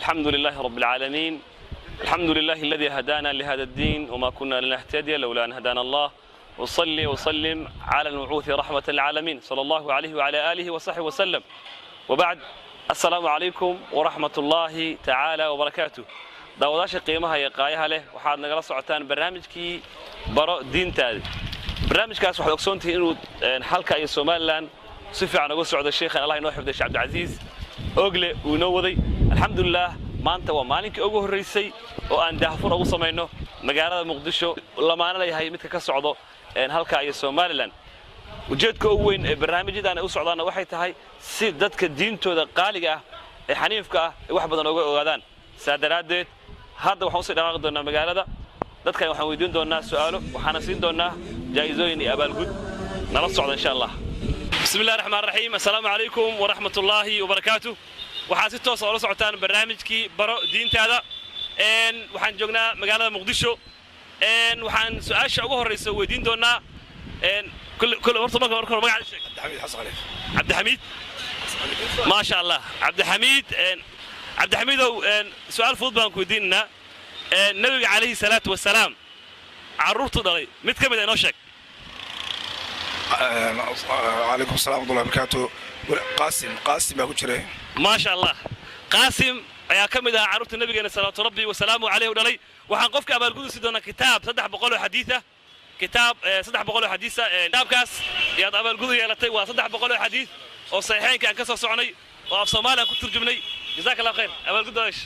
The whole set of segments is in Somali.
الحمد لله رب العالمين، الحمد لله الذي هدانا لهذا الدين وما كنا لنهتدي لولا أن هدانا الله، وصلي وسلم على المبعوث رحمة للعالمين، صلى الله عليه وعلى آله وصحبه وسلم، وبعد، السلام عليكم ورحمة الله تعالى وبركاته. Daawadaasha qiimaha iyo qaayaha leh, waxaad nagala socotaan barnaamijkii Baro Diintaada. Barnaamijkaas waxaad ogsoontihiin inuu halka iyo Somaliland si fiican uga socdo. Sheekhan, Allah inoo xifday, Sheekh Cabdicasiis Ogle uu inoo waday. Alxamdulilah, maanta waa maalinkii ugu horraysay oo aan daahfur ugu samayno magaalada Muqdisho lamaana leeyahay midka ka socdo halka iyo Somaliland. Ujeedka ugu weyn ee barnaamijyadan ay u socdaanna waxay tahay si dadka diintooda qaaliga ah ee xaniifka ah ay wax badan uga ogaadaan. Saa daraaddeed, hadda waxaan usii dhaqaaqi doonaa magaalada. Dadkan waxaan weydiin doonaa su'aalo, waxaana siin doonaa jaa'izooyin iyo abaalgud. Nala socda, insha Allah. بسم الله الرحمن الرحيم، السلام عليكم ورحمة الله وبركاته. Waxaad si toos oola socotaan barnaamijkii Baro Diintaada. Waxaan joognaa magaalada Muqdisho. Waxaan su-aasha ugu horreysa weydiin doonaa horta marka hore magacaada sheeg. Cabdixamiid Xasan Khaliif. Cabdixamiid, maasha Allah. Cabdixamiid, Cabdixamiidow, su-aal fudud baan ku weydiinaynaa. Nabiga calayhi salaatu wasalaam carruurtu dhalay mid ka mid a inoo sheeg. Calaykum assalam waraxmatullahi wabarakaatu. Qaasim, Qaasim baa ku jiray. Maasha Allah, Qaasim ayaa ka mid ahaa carruurta nabigeena salawaatu rabbi wasalaamu caleyh u dhalay. Waxaan qofka abaalgudi siin doonaa kitaab 300 oo xadiis ah, kitaab 300 oo xadiisa. Kitaabkaas ayaad abaalgudu yeelatay. Waa 300 oo xadiis oo saxiixeynka aan ka soo socnay oo af Soomaali aan ku turjumnay. Jazaaka Allah khayr, abaalgudaadash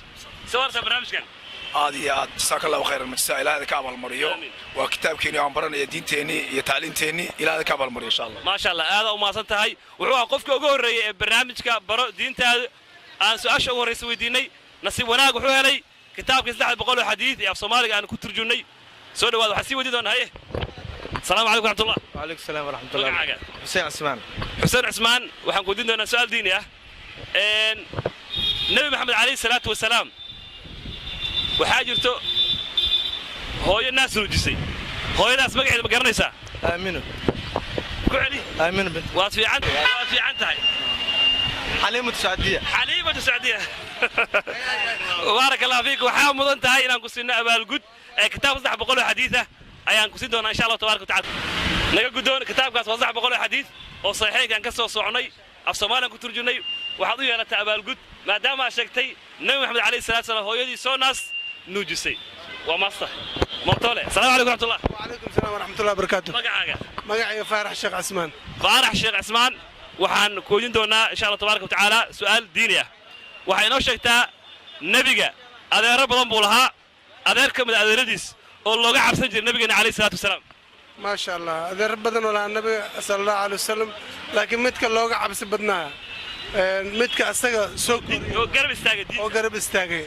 sawarta barnaamijkan. Aad iyo aad, jasaaka Allahu khayran majisa. Ilaahda ka abaalmariyo. Aamiin. Waa kitaabkeeni aan baranaya, diinteennii iyo tacliinteennii. Ilaahda ka abaalmariyo, insha Allah. Maasha Allah, aada u mahadsan tahay. Wuxuu ahaa qofka ugu horreeyey ee barnaamijka Baro Diintaada aan su-aasha ugu horraysa weydiinay. Nasiib wanaag wuxuu helay kitaabkii 300 oo xadiid ee af Soomaaliga aan ku turjunnay. Soo dhawaada, waxaan sii weydiin doonaa. Haye, asalaamu calaykum raxmatullah. وعليكم السلام ورحمة الله. Magacaaga? حسين عثمان. Xuseen Cusmaan, waxaan ku weydiin doonaa su-aal diini ah. Nebi Maxamed calayhi salaatu wasalaam waxaa jirto hooyo naas nuujisay. Hooyadaas magaceeda ma garanaysaa? آمنة. Ku celi. آمنة بنت Waad fiican tahay. حليمة السعدية. Xaliimatu Sacdiya, baarak Allah fiik. Waxaa mudan tahay inaan ku siinno abaalgud ee kitaab 300 oo xadiis ah ayaan ku siin doonaa, insha Allah tabaraka watacala. Naga guddoon kitaabkaas. Waa 300 oo xadiis oo saxiixaynkaan ka soo socnay, af Soomaaliyan ku turjunay. Waxaad u yeelatay abaalgud maadaama aad sheegtay Nabi Maxamed calayhi salatu salaam hooyadii soo naas nuujisay. Waa master mortole. Asalaamu calaykum raxmatullah. وعليكم السلام ورحمة الله وبركاته. Magacaaga? Magacayga Faarax Sheekh Cismaan. Faarax Sheekh Cismaan, waxaan koodin doonaa, insha Allah tabaaraka watacaala, su'aal diini ah. Waxay inoo sheegtaa nebiga adeero badan buu lahaa, adeer ka mid a adeeradiis oo looga cabsan jiray nabigeena calayhi salaatu wasalaam. ما شاء الله، adeer badan oo lahaa nabiga sala Allahu caleyhi wasalam, laakiin midka looga cabsi badnaa, midka asaga soo koriyey oo garab istaagay diinta. Oo garab istaagay.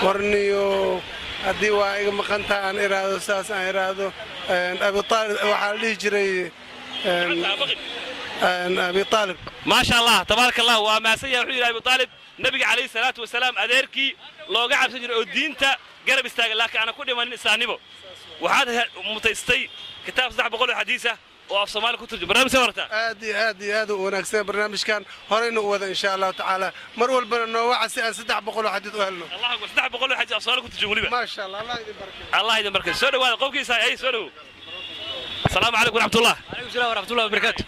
Warniyo haddii waa iga maqantaha aan iraahdo, saas aan iraahdo, Abi Aalib waxaa la dhihi jiray, Abi Aalib. Maasha Allah, tabaaraka Allah, waa mahadsan yahay. Wuxuu yidhi Abi Aalib, nabiga calayhi salaatu wasalaam adeerkii looga cabsan jiray oo diinta garab istaagay, laakiin aanan ku dhimanin islaamnimo. Waxaad mutaystay kitaab 300 oo xadiis ah oo af Soomaali ku turjum. Barnaamij soo wartaa. Aad iyo aad iyo aad u wanaagsan barnaamijkan. Horeyna u wada, insha Allahu tacaala. Mar walbana noo waca si aan 300 oo xadiid u helno. Allah akbar, 300 oo xadiis af Soomaali ku turjum weliba. Maasha Allah, Allah idin barakeeyo. Allah idin barkeeyo. Soo dhawaada qofkiisa ay soo dhawow. Asalaamu calaykum waraxmatullah. عليكم السلام ورحمة الله وبركاته.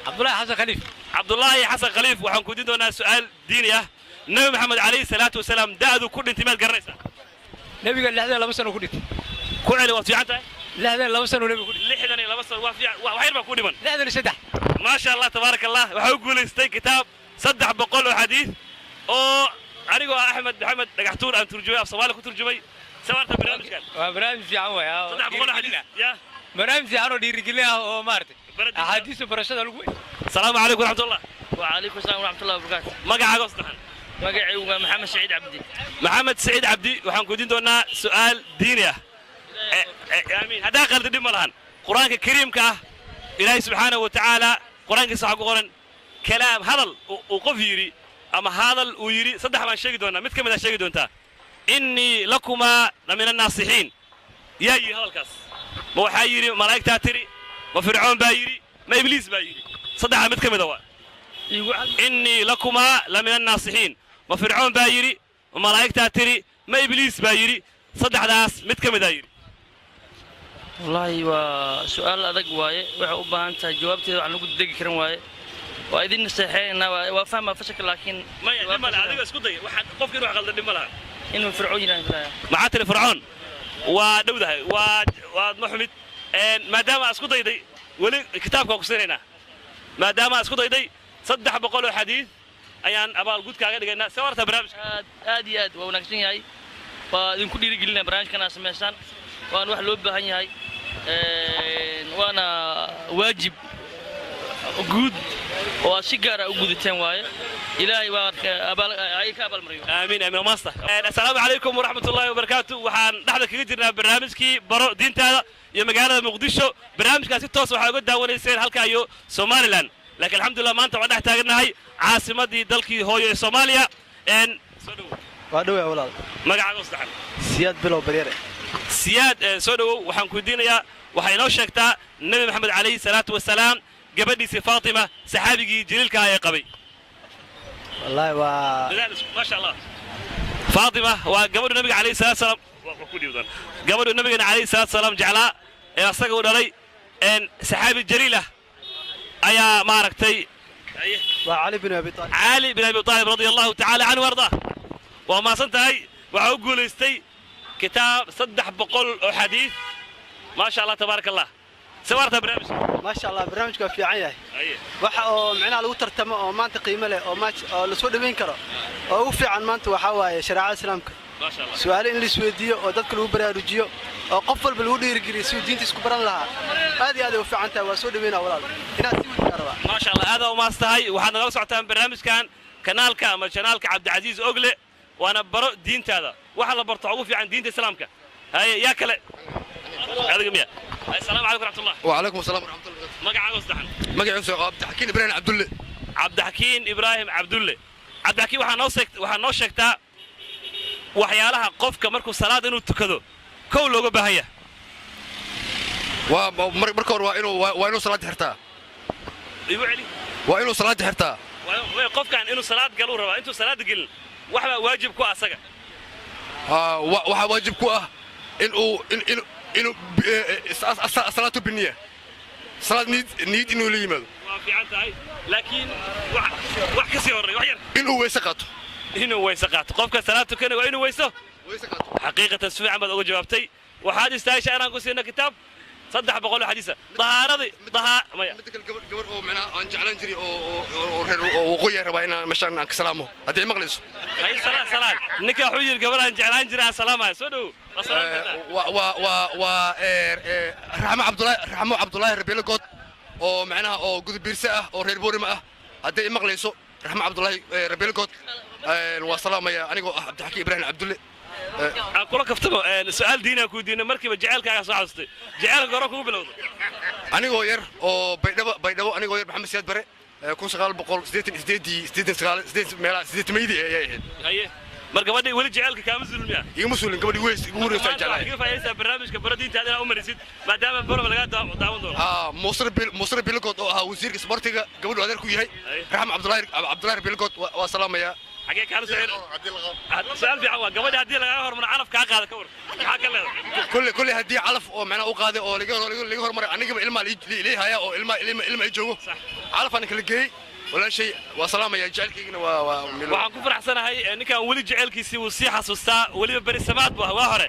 عبد الله حسن خليف. Cabdullaahi Xasan Khaliif, waxaan ku weydiin doonaa su'aal diini ah. Nabi Maxamed calayhi salaatu wasalaam da'du ku dhintay maad garanaysaa? Nabiga 62 sano ku dhintay. Ku celi, waad fiican tahay. 62 sano nabiga ku dhintay. 62 sano, waa fiican, wax yar baa ku dhiman. 63. Maasha Allah, tabaaraka Allah. Waxaa u guulaystay kitaab 300 oo xadiis oo anigoo ah Axmed Maxamed Dhagaxtuur aan turjumay, af Soomaali ku turjumay. Sawarta barnaamijkan. Waa barnaamij fiican waay. 300 oo xadiis ya. Barnaamij fiican oo dhiirigelin ah oo maaragtay axaadiista barashada lagu Asalaamu calaykum waraxmatullah. وعليكم السلام ورحمة الله وبركاته. Magacaaga oo saddexan? Magacaygu waa Maxamed Saciid Cabdi. Maxamed Saciid Cabdi, waxaan ku weydiin doonaa su'aal diini ah. Aamiin. Haddaa qaldi, dhib ma lahan. Qur-aanka kariimka ah, Ilaahay subxaanahu wa tacaala qur-aankiisa waxaa ku qoran kalaam, hadal uu qof yidhi ama hadal uu yidhi. Saddex baan sheegi doonaa, mid ka mid aa sheegi doontaa. "إني لكما لمن الناصحين" yaa yidhi hadalkaas? Ma waxaa yidhi malaa'igtaa tiri, ma Fircoon baa yidhi, ma Ibliis baa yidhi? Saddexdaa mid ka mida waa. Iigu "إني لكما لمن الناصحين". Ma Fircoon baa yidhi, ma malaa'igtaa tidhi, ma Ibliis baa yidhi? Saddexdaas mid ka midaa yidhi. Wallaahi waa su'aal adag waaye. Waxay u baahan tahay jawaabteeda waxaan lagu degi karin waaye. Waa idin naseexeynaa, waa fahmaa fashalka, laakiin Maya, dhib male, adiga isku day. Waxaad qofka inuu wax qaldan dhib ma laha. Inuu Fircoon yidhahan filaya. Maxaa tiri? Fircoon waa dhowdahay, waa waad ma xumid. Maadaama aad isku dayday, weli kitaabka waa ku siinaynaa. Maadaama aad isku dayday, 300 oo xadiis ayaan abaalgud kaaga dhigaynaa. See warta barnaamijka? Aad aad iyo aad waa wanaagsan yahay. Waa idinku dhiirigelinaya barnaamijkan aad samaysaan. Waana wax loo baahan yahay, waana waajib guud oo aad si gaara u gudateen waaye. Ilaahay waa ay ka abaalmariyo. Aamiin, aamiin, master. Assalaamu calaykum waraxmat ullaahi wabarakaatu. Waxaan dhexda kaga jirnaa barnaamijkii Baro Diintaada iyo magaalada Muqdisho. Barnaamijkaas si toos waxaa uga daawanayseen halka iyo Somaliland, laakiin alxamdulillah maanta waxaan dhex taagannahay caasimadii dalkii hooyo ee Soomaaliya. Soo dhowow. Waa dhowaa, walaal. Magacaaga saddexan? Siyaad Bilow Baryare. Siyaad, soo dhowow. Waxaan ku weydiinayaa, waxay inoo sheegtaa Nebi Maxamed calayhi salaatu wasalaam gabadhiisii Faatima saxaabigii jaliilka ah ee qabay. Wallaahi waa Maasha Allah. Faatima waa gabadhu nabiga calayhi salaatu salaam ku dhiibdan, gabadhu nabigeena calayhi salaatu salaam jeclaa ee asaga u dhalay. Saxaabi jaliil ah ayaa maaragtay. Waa Cali bin Abi Aalib. Cali bin Abi Aalib radia Allahu tacaala canhu ardaa. Waa mahadsan tahay. Waxaa u guulaystay kitaab 300 oo xadiis. Maasha Allah, tabaaraka Allah. Sawarta barnaamijka? Maasha Allah, barnaamijku waa fiican yahay. Waxa oo micnaha lagu tartamo oo maanta qiimo leh oo maaj oo lasoo dhoweyn karo oo ugu fiican maanta waxaa waaye shareecada Islaamka. Maasha Allah. Su'aalo in la isweydiiyo oo dadka lagu baraarujiyo oo qof walba lagu dhiirigeliyo si uu diinta isku baran lahaa, aad iyo aad ay u fiican tahay. Waa soo dhoweynaa, walaal, inaad sii wadiyaa rabaa. Maasha Allah, aad u mahadsan tahay. Waxaad nagala socotaan barnaamijkan kanaalka ama janaalka Cabdicasiis Ogle, waana Baro Diintaada. Waxa la barto ugu fiican diinta Islaamka. Haye, yaa kale? Adiga miya? Assalaamu calaykum raxmatullah. وعليكم السلام ورحمة الله. Magacaaga saddexan? Magaciisu Cabdixakiin Ibraahim Cabdulle. Cabdixakiin Ibraahim Cabdulle. Cabdixakiin, waxaa noo sheegtaa waxyaalaha qofka markuu salaad inuu tukado kow looga baahan yahay. Waa marka hore waa inuu salaad xirtaa. Igu celi. Waa inuu salaad xirtaa. Qofkan inuu salaad galuu rabaa, intuu salaada gelin waxbaa waajib ku ah asaga. Waxaa waajib ku ah inuu inuu salaatu biniya, salaad niyad inuu la yimaado. Waa fiican tahay, laakiin wax ka sii horreey, wax yar. Inuu weyse qaato. Inuu weyse qaato. Qofka salaad tukanaya waa inuu weyso weyse qaato. Xaqiiqatan si fiican baad uga jawaabtay. Waxaad istaaheshaa inaan ku siino kitaab 300 oo xadiisa dahaaradii dahaa maya. Midda kale, gabar oo macnaha aan jeclaan jiray oo reer oo waqooyi rabaa inaan meeshaan aan ka salaamo haddii ay maqlayso. Hay, salaan salaan. Ninka wuxuu yidhi gabar aan jeclaan jiray aan salaamayo. Soo dhowow, waa salaam kartaa. Waa Raxmo Cabdulaahi, Raxmo Cabdulaahi Rabiilo Good, oo macnaha oo Gudubiirse ah oo reer Boorima ah. Hadday i maqlayso Raxmo Cabdulaahi Rabiilo Good, waa salaamaya anigoo ah Cabdixakiin Ibraahim Cabdulle. Aan kula kaftamo, su'aal diinaa kuu diinay, markiiba jaceylkaagaa soo xasustay. Jaceylka hore kugu bilowda? Anigoo yar oo Baydhabo, anigoo yar, Maxamed Siyaad Bare 1988-dii, 89, 8 meelaha 80-maydii ayay ahayd. Haye, mar gabadhii weli jaceylka kaama zulmiya? Igama suulin. Gabadhii weys igu horreysaan Maanta waxaad jeclahay. kaga faa'idaysaa barnaamijka Baro Diintaada inaad u marisid, maadaama Borama lagaa daawan doono. Muusre Bilogood oo ahaa wasiirka isboortiga, gabadhu adeer ku yahay. Haye. Raxmo Cabdulaahi Bilogood waa salaamayaa. Xagee kaala socon? Su'aal fiican waa. Gabadha haddii lagaaga hormaro calaf kaa qaada, ka war, maxaa ka leedahay? Kulle haddii calaf oo macnaha u qaaday oo laga hormaray, anigaba ilmaa lii haya oo ilma ii joogo, calafaan kala geeyey. Walaashay waa salaamaya, jecelkaygina waa Waxaan ku faraxsanahay ninkan weli jaceylkiisii wuu sii xasuustaa, weliba beri samaad bu ah waa hore.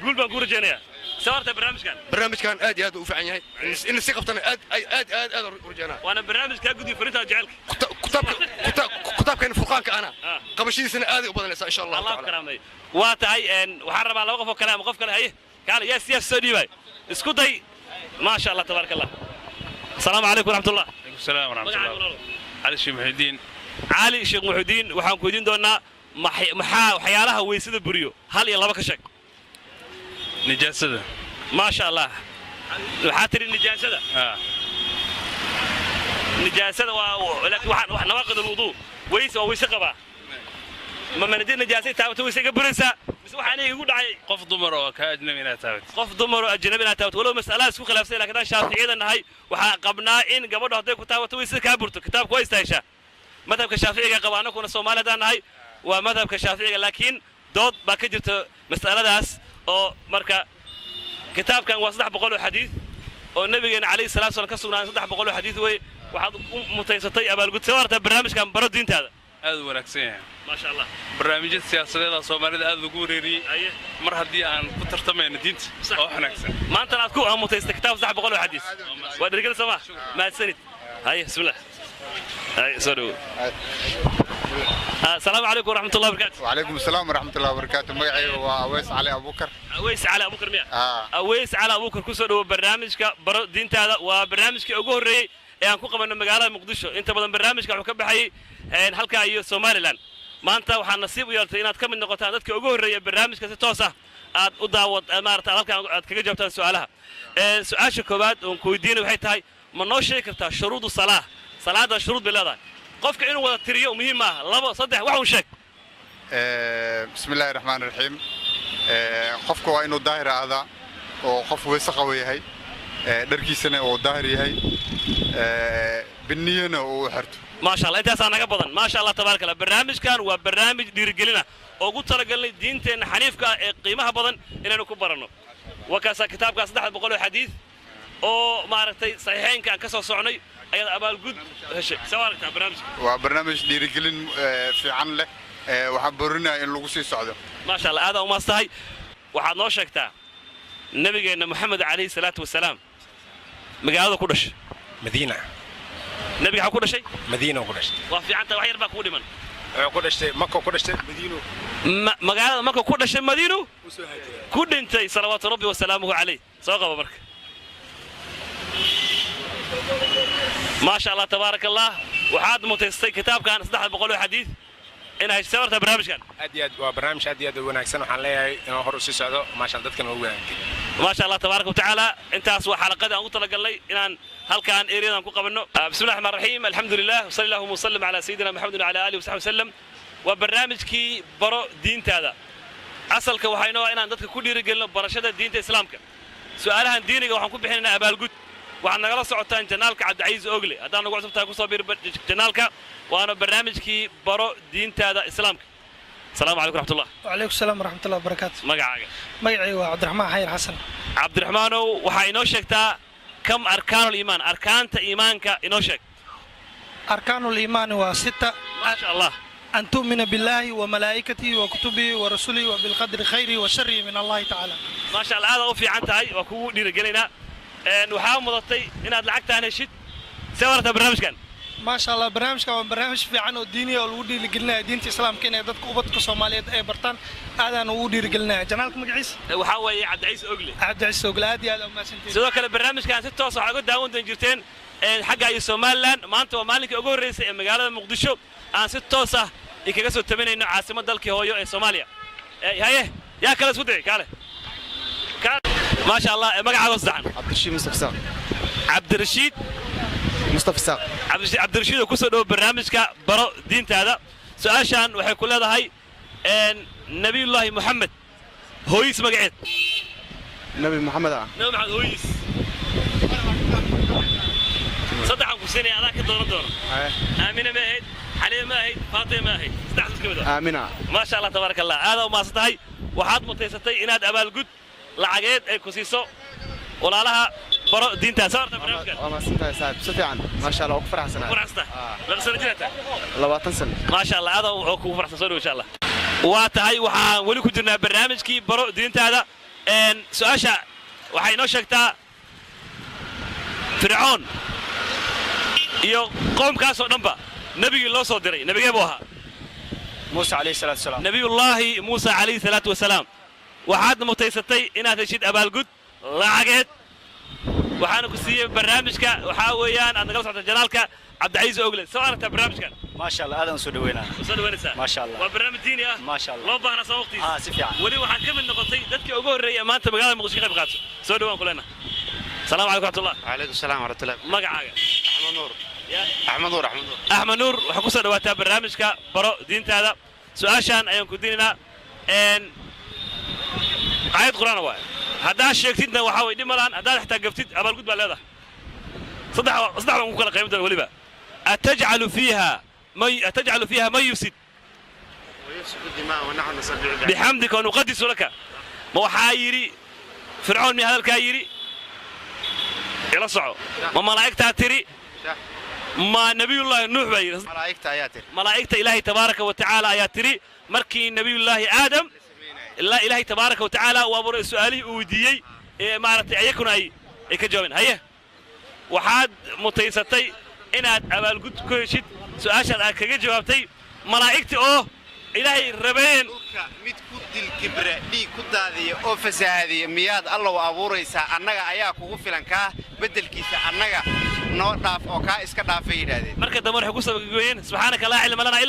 Guul baan kuu rajaynayaa. Sawarta barnaamijkan? Barnaamijkan aad iyo aad u fiican yahay. In la sii qabtana aad aad aad aad u rajaynaa. Waana barnaamij kaa gudbiya fariinta jaceylka. Kitaabkan Furqaanka ana qabashadiisana aaday u badanaysaa, insha Allah. Allah taala. Karaamay. Waa tahay. Waxaan rabaa laba qof oo kale ama qof kale. Haye, kaale, yaa siyaas soo dhiibay? Isku day. Maasha Allah, tabaaraka Allah. Asalaamu calaykum waraxmatullah. عليكم السلام ورحمة Magacaaga, الله. walaalo? علي الشيخ محي الدين. Cali Sheekh Muxudiin, waxaan ku weydiin doonaa maxaa waxyaalaha weysada buriyo, hal iyo laba ka sheeg. نجاسة. Maasha Allah. Waxaa tidhi nijaasada. آه. Nijaasada waa, laakiin waxaan wax nawaaqid alwuduu weyse waa weyse qabaa. Ma manadii nijaasay taabato weyse iga buraysaa, mise waxaa aniga igu dhacay? qof dumar oo ka ajnabi inaad taabato. Qof dumar oo ajnabi inaad taabato. Walow mas'alaha isku khilaafsan, laakiin haddaan Shaaficiyada nahay waxaa qabnaa in gabadhu hadday ku taabato weysada kaa burto. Kitaabku waa istaahishaa madhabka Shaaficiga qaba. Annaguna Soomaali haddaan nahay Waa madhabka Shaaficiga, laakiin dood baa ka jirta mas'aladaas. Oo marka kitaabkan waa 300 oo xadiid oo nabigeena calayhi salatu wasalam ka sugnaaday. 300 oo xadiid wey. Waxaad u mutaysatay abaalgud. Soo aragtaa barnaamijkan Baro Diintaada? Aad u wanaagsan yahay. Maasha Allah. Barnaamijyada siyaasadeeda Soomaalida aad lagu wareeriyey. Mar haddii aan ku tartamayno diinta, oo wanaagsan. Maantana aad ku mutaysatay kitaab 300 oo xadiis, waa dhiirgelin, soo ma? Mahadsanid. Haye, bismillah. Haye, soo dhawo. Asalaamu calaykum waraxmat ullahi wabarakaatu. وعليكم السلام ورحمة الله وبركاته. Magacayga waa Aweys Cali Abuukar. Aweys Cali Abuukar miya? Aweys Cali Abuukar, kusoo dhawo barnaamijka Baro Diintaada. Waa barnaamijkii ugu horreeyey ee aan ku qabanno magaalada Muqdisho. Inta badan barnaamijka wuxuu ka baxayey halkaa iyo Somaliland. Maanta waxaa nasiib u yeeltay inaad ka mid noqotaan dadka ugu horreeya barnaamijka si toos ah aad u daawad, maarata, halkan aad kaga jawaabtaan su'aalaha. Su-aasha koowaad oon ku weydiinay waxay tahay: ma noo sheegi kartaa shuruudu salaa? Salaada shuruud bay leedahay. Qofka inuu wada tiriyo muhiim maaha, labo, saddex, wax uun sheeg. بسم الله الرحمن الرحيم. Qofka waa inuu daahir ahaadaa oo qof weyse qabo yahay, dharkiisana uu daahir yahay, biniyana uu xirto. Maasha Allah, intaasaa naga badan. Maasha Allah, tabaaraka Allah. Barnaamijkan waa barnaamij dhiirigelina oo ugu talagalnay diinteenna xaniifka ah ee qiimaha badan inaynu ku baranno. Wakaasaa kitaabkaa 300 oo xadiid oo maaragtay saxiixeynka aan ka soo socnay ayaad abaalgud heshay. Soo aragtaa barnaamijka? Waa barnaamij dhiirigelin fiican leh. Waxaan boorinayaa in lagu sii socdo. Maasha Allah, aadaa umaas tahay. Waxaad noo sheegtaa nabigeenna Moxamed calayhi salaatu wasalaam magaalada ku dhashay. Madiina. Nabiga xaa ku dhashay? Madiina ku dhashay. Waa fiicanta, wax yar baa kuu dhiman. Wuxuu ku dhashay Maka, ku dhashay Madiino. Magaalada Maka ku dhashay, Madiinu ku dhintay, salawaatu rabbi wasalaamuhu calayh. Soo qaba marka. Maasha Allah, tabaaraka Allah. Waxaad mutaystay kitaabkan 300 oo xadiid inaad heshay warta barnaamijkan. Aad iyo aad, waa barnaamij aad iyo aad u wanaagsan. Waxaan leeyahay inuu hor u sii socdo. Maasha Allah, dadkana ugu wanaagsan. Maasha Allah, tabaaraka watacaala. Intaas waa xalaqadii aan ugu talagalnay inaan halkaan eriyadan ku qabanno. Bismi llahi raxmaan raxiim, alxamdu lilah, wasali allahuma wasalam calaa sayidina Maxamed wacala aalihi wasaxbi wasalam. Waa barnaamijkii Baro Diintaada. Asalka waxaa inoo ah inaan dadka ku dhiirigelino barashada diinta Islaamka. Su'aalahan diiniga waxaan ku bixinaynaa abaalgud. Waxaad nagala socotaan channelka Cabdicasiis Ogle. Haddaan nagu cusub tahay, kusoo biir channelka. Waana barnaamijkii Baro Diintaada Islaamka. Asalaamu calaykum raxmatullah. وعليكم السلام ورحمة الله وبركاته. Magacaaga? Magacay waa Cabdiraxmaan Xayir Xasan. Cabdiraxmaanow, waxaa inoo sheegtaa kam arkaanul iimaan, arkaanta iimaanka inoo sheeg. أركان الإيمان وستة. ما شاء الله. أن تؤمن بالله وملائكته وكتبه ورسله وبالقدر خيره وشره من الله تعالى. Maasha Allah, aada u fiican tahay, waa kugu dhiirigelinaynaa. Waxaa mudatay inaad lacagtaan heshid. See warata barnaamijkan? ما شاء الله, barnaamijkan waa barnaamij fiican oo diini oo lagu dhiirigelinaya diinta Islaamka inay dadka ubadka Soomaaliyeed ay bartaan. Aadaan ugu dhiirigelinaya. Channelka magaciisa? Waxaa weeye Cabdicasiis Ogle. Cabdicasiis Ogle, aad iyo aad u mahadsantihiin. Sidoo kale barnaamijkan si toos waxaa uga daawan doon jirteen xagga iyo Somaliland. Maanta waa maalinkii ugu horreysay ee magaalada Muqdisho aan si toos ah kaga soo tabinayno, caasimad dalkii hooyo ee Soomaaliya. Haye, yaa kale isku dayay? Kaale. Maasha Allah. Magacaaga saddexan? Cabdirashiid Mustafa Saaq. Cabdirashiid Mustafa Saaq. Cabdirashiid oo kusoo dhowo barnaamijka Baro Diintaada. Su-aashan waxay ku leedahay: Nabiyullaahi Moxamed hooyiis magaceed? Nabi Maxamed ah? Nabi Maxamed hooyiis. Saddexan ku siinaya, adaa ka dooran doono. Aamina ma ahayd, Xaliima ma ahayd, Faatima ma ahayd? Saddexdaas ka mid ah. Aamina. Maasha Allah, tabaaraka Allah, aadaa u mahadsan tahay. Waxaad mutaysatay inaad abaalgud lacageed ay ku siiso walaalaha Baro Diintaa. Soo horta barnaamijkan? Waa mahadsan tahay saaxiib, si fiican, maasha Allah, waa ku faraxsanahay. Faraxsanta? Meeqa sano jirata? 20 sano. Maasha Allah, aadaa oo kugu faraxsan. Soo dhow insha Allah. Waa tahay, waxaan weli ku jirnaa barnaamijkii Baro Diintaada. Su-aasha waxay inoo sheegtaa Fircoon iyo qoomkaasoo dhanba nebigii loo soo diray nebigee buu ahaa? Muuse calayhi salaatu wasalaam. Nabiyullaahi Muusa calayhi salaatu wasalaam. Waxaad mutaysatay inaad heshid abaalgud lacageed, waxaana ku siiyey barnaamijka. Waxaa weeyaan aad nagala socota channelka Cabdicasiis Ogle. Soo aragtaa barnaamijkan? Maasha Allah, aadaan soo dhaweynaa. Soo dhaweynaysaa? Maasha Allah. Waa barnaamij diini ah. Maasha Allah. Loo baahnaa soo waqtigiisa. Haa, si fiican. Weli waxaad ka mid noqotay dadkii ugu horreeyay ee maanta magaalada Muqdisho ka qayb qaato. Soo dhawaan ku leenahay. Asalaamu calaykum raxmatullah. وعليكم السلام ورحمة الله. Magacaaga? أحمد نور. أحمد نور، أحمد نور. Axmed Nuur, waxaa ku soo dhawaataa barnaamijka Baro Diintaada. Su-aashaan ayaan ku dinaynaa, aayad Qur'aan waay. Haddaad sheegtidna waxaa way dhib ma lahan, haddaad xitaa gaftid abaalgud baa leedahay. Saddex saddex baan ku kala qaybin doona weliba. Atajcalu fiiha man yufsid. Bixamdika wanuqadisu laka. Ma waxaa yidhi Fircoon? Miya hadalkaa yidhi? Ila soco, ma malaa'igtaa tiri, ma Nabiyullaahi Nuux baa yidhi? Malaa'igta ayaa tiri. Malaa'igta Ilaahay tabaaraka wa tacaala ayaa tiri markii Nabiyullaahi Aadam ilaa Ilaahay tabaaraka wa tacaala uu abuuray, su'aalihii uu weydiiyey ee maaragtay ayakuna ay ka jawaabeen. Haye, waxaad mutaysatay inaad abaalgud ku heshid su'aashaad aad kaga jawaabtay malaa'igta oo Ilaahay rabeen. Dhulka mid ku dil kibra, dhiig ku daadiya oo fasahaadiya miyaad Allow abuuraysaa? Annaga ayaa kugu filan, kaa beddelkiisa annaga noo dhaaf oo kaa iska dhaafay, yidhaahdeen. Marka dambe waxay ku sabagoyeen: subxaanaka laa cilma lana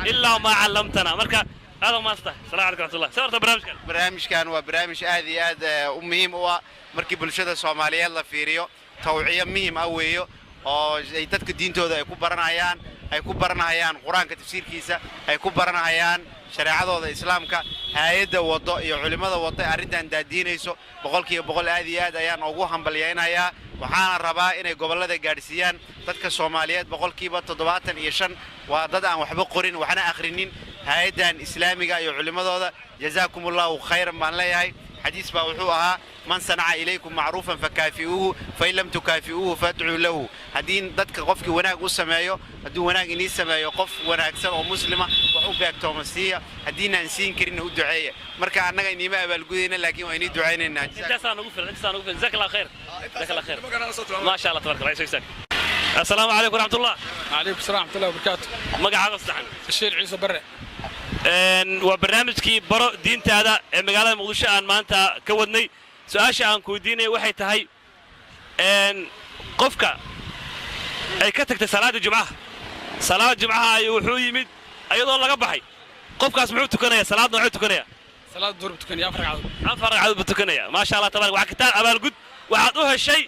ilaa maa callamtana. Marka aad maasta. Salaam calaykum raxmatullah. Sawirta barnaamijkan. Barnaamijkan waa barnaamij aad iyo aad u muhiim u ah markii bulshada Soomaaliyeed la fiiriyo. Tawciyo muhiim ah weeyo oo ay dadka diintooda ay ku baranayaan, ay ku baranayaan Qur-aanka tafsiirkiisa, ay ku baranayaan shareecadooda Islaamka. Hay-adda waddo iyo culimmada waddo ee arrintan daadiinayso 100% aad iyo aad ayaan ugu hambalyaynayaa. Waxaana rabaa inay gobollada gaadhsiiyaan dadka Soomaaliyeed. 75% waa dad aan waxba qorin, waxna akhrinin. Hay-addan islaamiga iyo culimmadooda jazaakum Allahu khayran baan leeyahay. Xadiis baa wuxuu ahaa: man sanaca ilaykum macruufan fakaafi'uuhu, fain lam tukaafi'uuhu fadcuu lahu. Haddii dadka qofkii wanaag u sameeyo, hadduu wanaag inii sameeyo qof wanaagsan oo muslima, wax u beegtooma siiya, haddiinaan siin karinna u duceeya. Marka annaga iniima abaalgudayna, laakiin waa inii ducaynaynaa. Intaasaa nagu filan, intaasaa nagu filan. Jazaak Allah khayr, jazaak Allah khayr. Maasha Allah, tabaraka Allah. Soo istaag. Assalaamu calaykum waraxmatullah. Calaykum salaam waraxmatullahi wabarakaatu. Magacaaga saddexan? Bashiir Ciise Barre. Waa barnaamijkii Baro Diintaada ee magaalada Muqdisho aan maanta ka wadnay. Su-aasha aan ku weydiinaya waxay tahay: qofka ay ka tagtay salaada Jumcaha, salaada Jumcaha ayuu wuxuu yimid ayadoo laga baxay, qofkaas muxuu tukanayaa? Salaad noocuu tukanaya? Salaada duhur buu tukanaya, 4 ragcadood. 4 ragcadood buu tukanaya. Maasha Allah, tabarak. Waxaa kitaab abaalgud waxaad u heshay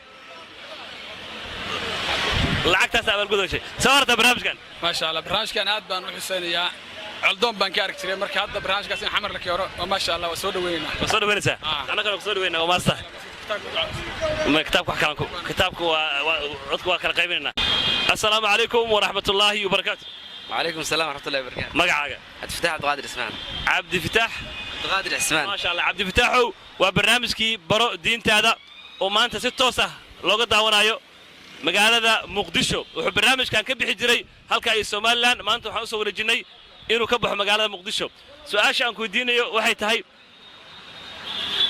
lacagtaas abaalgud u heshay. Soo horta barnaamijkan. Maasha Allah, barnaamijkan aad baan u xuseynayaa. Coldoon baan ka arki jiray. Marka hadda barnaamijkaas in Xamar la keeno waa maasha Allah, waa soo dhaweynaynaa. Waa soo dhaweynaysaa, annagana ku soo dhaweynaa. Waa maasta ma kitaabka wax kalan kitaabka waa codka waa kala qaybinaynaa. Assalaamu calaykum waraxmat ullaahi wabarakaatu. وعليكم السلام ورحمة الله وبركاته. Magacaaga? عبد الفتاح عبد القادر عثمان. Cabdi Fitaax. عبد القادر عثمان. Maasha Allah. Cabdi Fitaaxow, waa barnaamijkii Baro Diintaada oo maanta si toos ah looga daawanayo magaalada Muqdisho. Wuxuu barnaamijkan ka bixi jiray halka iyo Somaliland, maanta waxaan usoo wareejinnay inuu ka baxo magaalada Muqdisho. Su-aasha aan ku weydiinayo waxay tahay: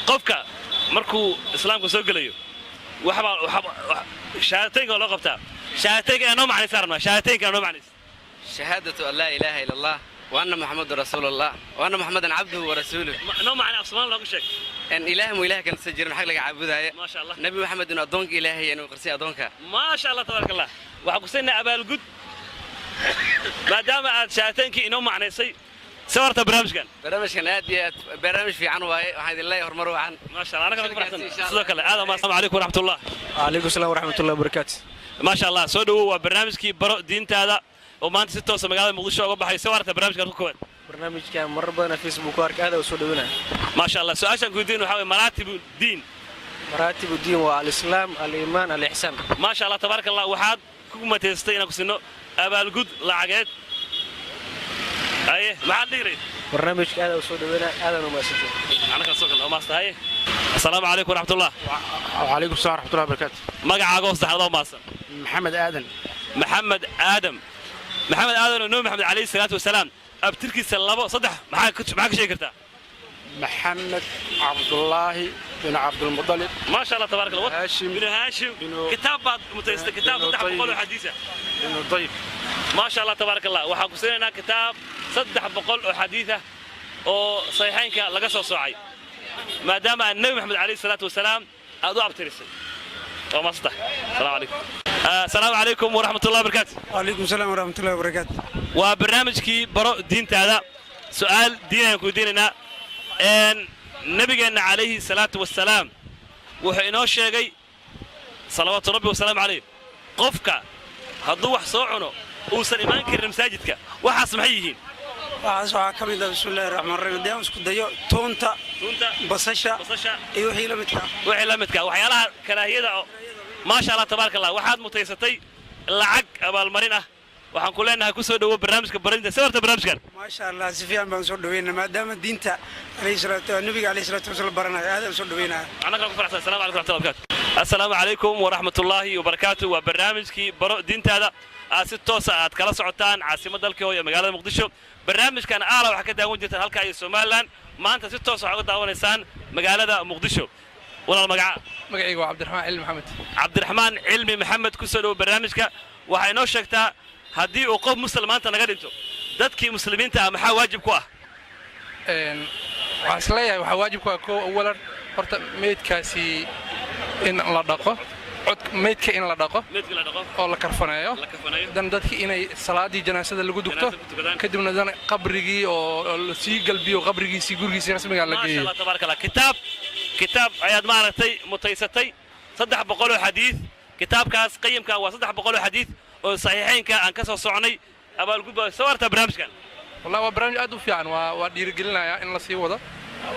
qofka markuu Islaamka soo gelayo waxbaa shahaadateynka waa loo qabtaa. Shahaadateynka inaa noo macnaysa rabnaa, shahaadateynka inaa noo macnaysa. شهادة أن لا إله إلا الله وأن محمد رسول الله وأن محمدا عبده ورسوله. Noo macnay, af Soomaali looga sheeg. إن إله مو إله كان سجرن حق لك عبودها. Maasha Allah. نبي محمد إنه أدونك إلهي إنه قرسي أدونك. Maasha Allah, tabaaraka Allah. Waxaan ku siinaa abaalgud maadaama aad shahaateenkii inoo macnaysay. Sawirta barnaamijkan. Barnaamijkan aad iyo aad barnaamij fiican waaye. Waxaan idin leeyahay horumar wacan. Maasha Allah, anagana ku faraxsan sidoo kale. Aad assalaamu calaykum waraxmatullah. Calaykum salaam waraxmatullahi wabarakaatu. Maasha Allah, soo dhowow. Waa barnaamijkii Baro Diintaada oo maanta si toosa magaalada Muqdisho uga baxay. Sawirta barnaamijkan ku koowaad. Barnaamijkan marar badan Facebook ku arka, aad u soo dhaweynaya. Maasha Allah. Su-aashaan ku weydiin waxaa waye maraatibu diin. Maraatibu diin waa alislaam, aliimaan, alixsaan. Maasha Allah, tabaaraka Allah. Waxaad ku mateystay inaan ku sinno abaalgud lacageed. Haye, maxaad dhihi lahayd? Barnaamijka aad u soo dhaweynaya, aadaan u mahadsantahay. Anaka soo kale waa maasta. Haye, assalaamu calaykum waraxmatullah. وعليكم السلام ورحمة الله وبركاته. Magacaaga oo saddexaad oo mahadsan. محمد آدم. Maxamed Aadam, Maxamed Aadan oo Nabi Maxamed calayhi salaatu wasalaam abtirkiisa labo saddex maxaa ka sheegi kartaa? محمد عبد الله بن عبد المطلب. Maasha Allah, tabaaraka Allah. هاشم. Binu Haashim. Kitaab baad mutaystay, kitaab 300 oo xadiisa. بن طيب. Maasha Allah, tabaaraka Allah. Waxaan ku siinaynaa kitaab 300 oo xadiis ah oo saxiixaynka laga soo soocay, maadaama aan Nabi Maxamed calayhi salaatu wasalaam aad u abtirisay. Waa maasanta. Asalaamu calaykum. Asalaamu calaykum waraxmatullahi wabarakaatu. وعليكم السلام ورحمة الله وبركاته. Waa barnaamijkii Baro Diintaada. Su'aal diin ayaan ku weydiinaynaa. Nabigeenna calayhi salaatu wasalaam wuxuu inoo sheegay, salawaatu rabbi wasalaamu calayh, qofka hadduu wax soo cuno uusan imaan karin masaajidka. Waxaas maxay yihiin? Waxaas waxaa ka mid ah, bismillahi raxmaan raxiim, haddii aan isku dayo, tuunta, basasha iyo wixii la midka ah. Wixii la midka, waxyaalaha karaahiyada oo. Maasha Allah, tabaaraka Allah. Waxaad mutaysatay lacag abaalmarin ah. Waxaan ku leenahay, ku soo dhowo barnaamijka barinta sawirta barnaamijkan. Maasha Allah, si fiican baan soo dhaweynaa, maadaama diinta alayhi salaatu, nabiga alayhi salaatu wasalaam baranayo, aad aan soo dhaweynaa. Annaga ku faraxsan. Assalaamu calaykum waraxmatullahi wabarakaatu. Assalaamu calaykum waraxmatullaahi wabarakaatu. Waa barnaamijkii Baro Diintaada, aad si toosa aad kala socotaan caasimadda dalka hooyo, magaalada Muqdisho. Barnaamijkan aala waxaa ka daawan jirtaan halka iyo Somaliland, maanta si toos waxaa uga daawanaysaan magaalada Muqdisho. Walaal, magaca? Magacayga waa Cabdiraxmaan Cilmi Maxamed. Cabdiraxmaan Cilmi Maxamed, ku soo dhowo barnaamijka. Waxay noo sheegtaa, haddii uu qof muslim maanta naga dhinto, dadkii muslimiinta ah maxaa waajib ku ah? Waxaan is leeyahay waxaa waajib ku ah, kow, awalan horta meydkaasi in la dhaqo, cod meydka in la dhaqo oo la karfaneeyo, dan dadki inay salaadii janaasada lagu dugto, kadibna dan qabrigii oo la sii galbiyo, qabrigiisii gurigiisii rasmigaa la Maasha geeyo. Allah, tabaaraka Allah. Kitaab ayaad maaragtay mutaysatay, 300 oo xadiis. Kitaabkaas qayimka waa 300 oo xadiis oo saxiixeynka aan ka soo socnay. Abaalgud baa soo artaa barnaamijkan. Wallahi waa barnaamij aad u fiican, waa dhiirigelinayaa in la sii wado.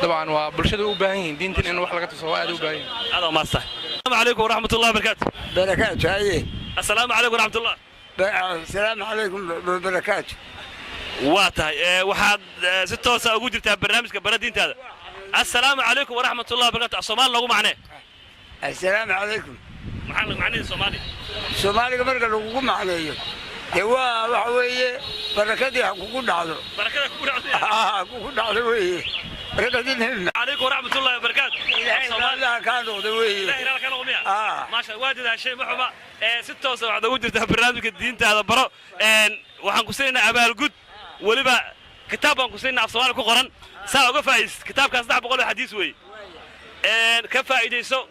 Dabcan waa bulshada u baahan yihiin diintan in wax laga tuso, waa aad u baahan yihiin. Aad waa maastaa. Asalaamu calaykum waraxmat ullahi wabarakaatu. Barakaatu, haye. Assalaamu calaykum waraxmatullah. Asalaamu calaykum barakaatu. Waa tahay, waxaad si toosa ugu jirtaa barnaamijka Bara Diintaada. Assalaamu calaykum waraxmat ullahi wabarakatu, af Soomaali loogu macnee. Assalaamu calaykum. Maxaa lagu macnayay Soomaali? Soomaaliga marka lagugu macneeyo, dee waa waxa weeye, barakadii ha kugu dhacdo. Barakada kugu dhacdo. Ha kugu dhacdo weeye, barakadii Nabi. Calaykum waraxmat ullahi wabarakaatu. Ilaahay raalliha kaa noqdo weeye. Ilaahay raalli kaa noqdo miya? Maasha, waa dadaashay, ma xuma. Si toosa waxaad ugu jirtaa barnaamijka Diintaada Baro. Waxaan ku siinaynaa abaalgud, weliba kitaab baan ku siinaynaa af Soomaali ku qoran, saa uga faa'iidaysid. Kitaabkaas 300 oo xadiis weeye. Ka faa'iidayso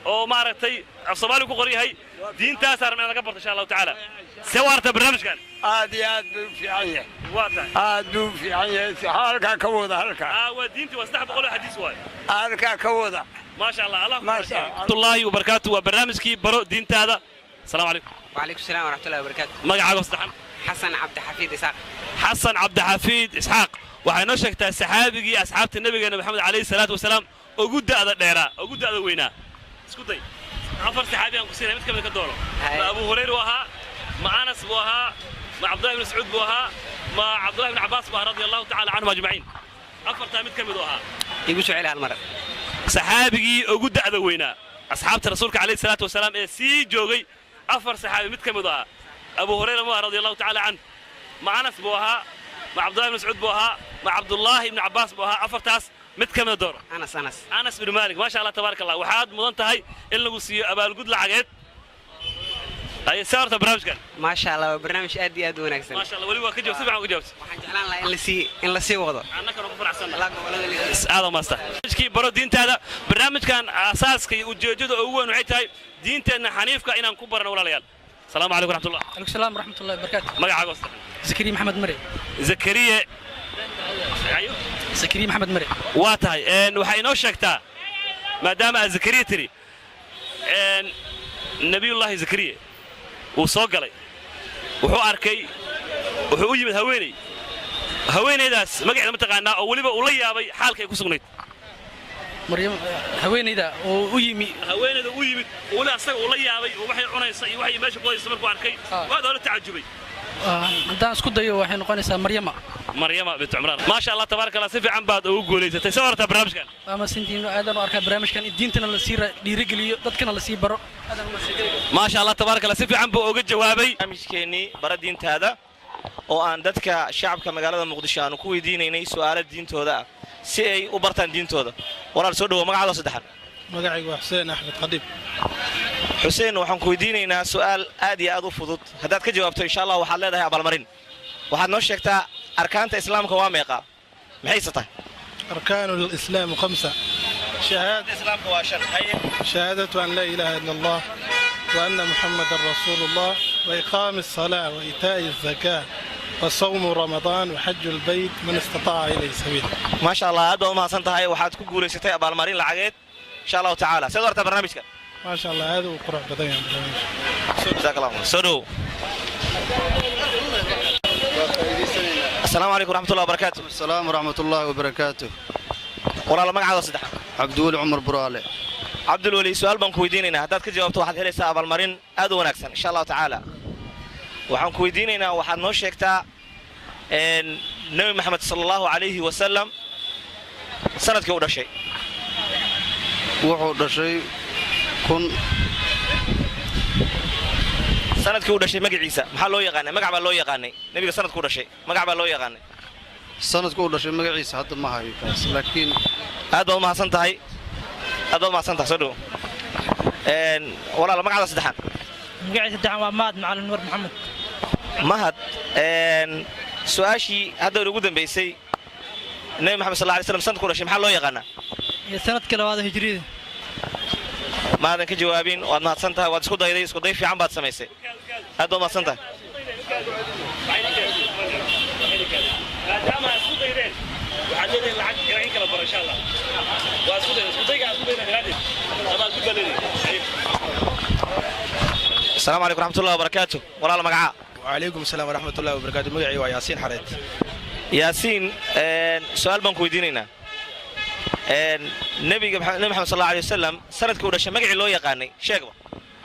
oo maaragtay af Soomaali ku qoran yahay, diintaasaa rabna inaad ka barto insha Allahu tacaala. See waarta barnaamijkan? Aad iyo aad buu u fiican yahay. Waa tahay. Aad buu u fiican yahay. Halkaa ka wada, halkaa. Waa diinti, waa 300 oo xadiis waaye. Halkaa ka wada. Maasha Allah, Allah. Maasha Allah. Allahi wabarakaatu. Waa barnaamijkii Baro Diintaada. Asalaamu calaykum. وعليكم السلام ورحمة الله وبركاته. Magacaaga saddexan? حسن عبد الحفيد إسحاق. Xasan Cabdixafiid Isxaaq, waxay noo sheegtaa saxaabigii asxaabta nabigeena Maxamed calayhi salaatu wasalaam ugu da'da dheeraa, ugu da'da weynaa. Isku day, afar saxaabi aan ku siinay, mid ka mid ka dooro. Ma Abu Hurayra buu ahaa, ma Anas buu ahaa, ma Cabdullahi ibn Mascuud buu ahaa, ma Cabdullahi ibn Cabbaas buu ahaa, radia Allahu tacala canhum ajmaciin? Afartaa mid ka mid u ahaa. Igu soo celi hal mar. Saxaabigii ugu da'da weynaa asxaabta rasuulka calayhi salaatu wasalaam ee sii joogay, afar saxaabi mid ka mid u ahaa. Abu Hurayra mu aha, radia Allahu tacala canhu? Ma Anas buu ahaa, ma Cabdullahi ibn Mascuud buu ahaa, ma Cabdullaahi ibn Cabbaas buu ahaa? Afartaas mid ka mida dooro. Anas, Anas. Anas ibnu Maalik, maasha Allah, tabaaraka Allah. Waxaad mudan tahay in lagu siiyo abaalgud lacageed. Aye, saa horta barnaamijkan? Maasha Allah, waa barnaamij aad iyo aad u wanaagsan. Maasha Allah, weli waa ka jawaab, si fiican uga jawaabtay. Waxaan jeclaan lahaa in la sii wado. Annagana ku faraxsannahay, aad u maasta. Barnaamijkii Baro Diintaada, barnaamijkan aasaaska iyo ujeeddada ugu weyn waxay tahay diinteenna xaniifka inaan ku barano. Walaalayaal, asalaamu calaykum waraxmatullah. عليكم السلام ورحمة الله وبركاته. Magacaaga hosta? زكريا محمد مري. Zakariye? زكريا محمد مري. Waa tahay. Waxay inoo sheegtaa, maadaama aad Zakariya tiri, Nabiyullaahi Zakariya wuu soo galay, wuxuu arkay, wuxuu u yimid haweeney. Haweenaydaas magaceeda ma taqaanaa, oo weliba uu la yaabay xaalka ay ku sugnayd? Maryam, haweeneyda oo u yimi? Haweeneyda u yimid oo weli asaga uu la yaabay, oo waxay cunaysa iyo waxay meesha ku haysa markuu arkay, waad oola tacajubay. Haddaan isku dayo, waxay noqonaysaa Maryama. Maryama bint Cumraan, maasha Allah, tabaaraka Allah. Si fiican baad ugu guulaysatay. Soo horta barnaamijkan? Waa mahadsantihiin, aadaan u arkaa barnaamijkan in diintana la sii dhiirigeliyo, dadkana la sii baro. Maasha Allah, tabaaraka Allah, si fiican buu uga jawaabay. Barnaamijkeennii Bara Diintaada, oo aan dadka shacabka magaalada Muqdisho aanu ku weydiinaynay su'aalo diintooda ah si ay u bartaan diintooda. Walaal, soo dhowo, magacaadoo saddexan? Magacaygu waa Xuseen Axmed Khadiib. Xuseen, waxaan ku weydiinaynaa su'aal aad iyo aad u fudud. Haddaad ka jawaabto, insha Allah waxaad leedahay abaalmarin. Waxaad noo sheegtaa, arkaanta islaamka waa meeqaa, maxayse tahay? أركان الإسلام خمسة: شهادة Islaamka waa shan, haye. شهادة أن لا إله إلا الله وأن محمدا رسول الله، وإقام الصلاة، وإيتاء الزكاة، وصوم رمضان، وحج البيت من استطاع إليه سبيلا. Maasha Allah, aad baad u mahadsan tahay. Waxaad ku guulaysatay abaalmarin lacageed, insha Allahu tacaala. Seed horta barnaamijka? ما شاء الله، هذا وقرع بدن برنامج. Jazaak Allah khayr. Soo dhowo. Asalaamu calaykum waraxmatullahi wabarakaatu. السلام ورحمة الله وبركاته. Walaalo, magacaada saddex? Cabdiweli Cumar Buraale. Cabdulweli, su'aal baan ku weydiinaynaa. Haddaad ka jawaabto, waxaad helaysaa abaalmarin aad u wanaagsan, insha Allahu tacaala. Waxaan ku weydiinaynaa, waxaad noo sheegtaa Nebi Maxamed sala Allahu calayhi wasalam sanadkii u dhashay. Wuxuu dhashay kun Sanadkii u dhashay magaciisa maxaa loo yaqaanay? Magac baa loo yaqaanay nebiga. Sanadkuu dhashay magac baa loo yaqaanay. Sanadku uu dhashay magaciisa hadda ma hayo kaas, laakiin Aad baad umahadsan tahay, aad baad umahadsan tahay. Soo dhowo walaal, magacda saddexaad? Magacii saddexaan waa Mahad Macalin Nuur Maxamed. Mahad, su-aashii hadda ugu dambaysay, Nebi Maxamed sal lay slam sanadku dhashay maxaa loo yaqaanaa? Iyo sanadka labaad hijriyada. Maadan ka jawaabin. Waad mahadsan tahay, waad isku dayday, isku day fiican baad samaysay. Aad baad mahadsan tahay. Maadaama aad isku daydeen, waxaad leedahay lacag inaa in kala baro, insha Allah. Waa isku dayda, isku dayga isku dayda daraaddeed amaad ku baleedahay. Asalaamu calaykum raxmatullahi wabarakaatu. Walaal, magacaa? وعليكم السلام ورحمة الله وبركاته. Magacii waa Yaasiin Xareed. Yaasiin, su-aal baan ku weydiinaynaa. Nebiga Nebi Maxamed sal alla alay wasalam sanadkii uu dhashay magacii loo yaqaanay sheegba.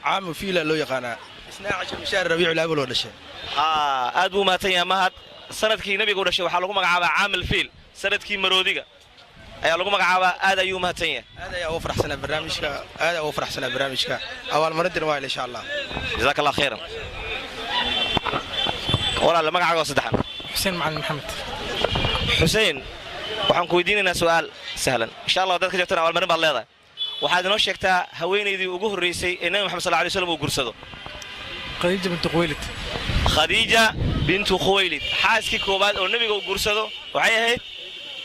Caamu fiila loo yaqaanaa, 12 min shahri Rabiicu Lawal oo dhashay. Haa, aad buu umahadsan yahay Mahad. Sanadkii nebiga u dhashay waxaa lagu magacaabaa caamal fiil, sanadkii maroodiga ayaa lagu magacaabaa. Aad ayuu umahadsan yahay. Aad ayaa ugu faraxsanaa barnaamijka, aad ayaa ugu faraxsanaa barnaamijka. Abaalmarintina waa insha Allah. Jazaaka Allah khayran. Walaal, magacaaga oo saddexan? Xuseen Macalin Maxamed. Xuseen, waxaan ku weydiinaynaa su'aal sahlan. Insha Allah haddaad ka jabtana abaalmarin baad leedahay. Waxaad inoo sheegtaa haweenaydii ugu horraysay ee Nebi Maxamed sal lay slam uu guursado. Khadiija bintu Khuwaylid. Khadiija bintu Khuwaylid. Xaaskii koowaad oo nebiga uu guursado waxay ahayd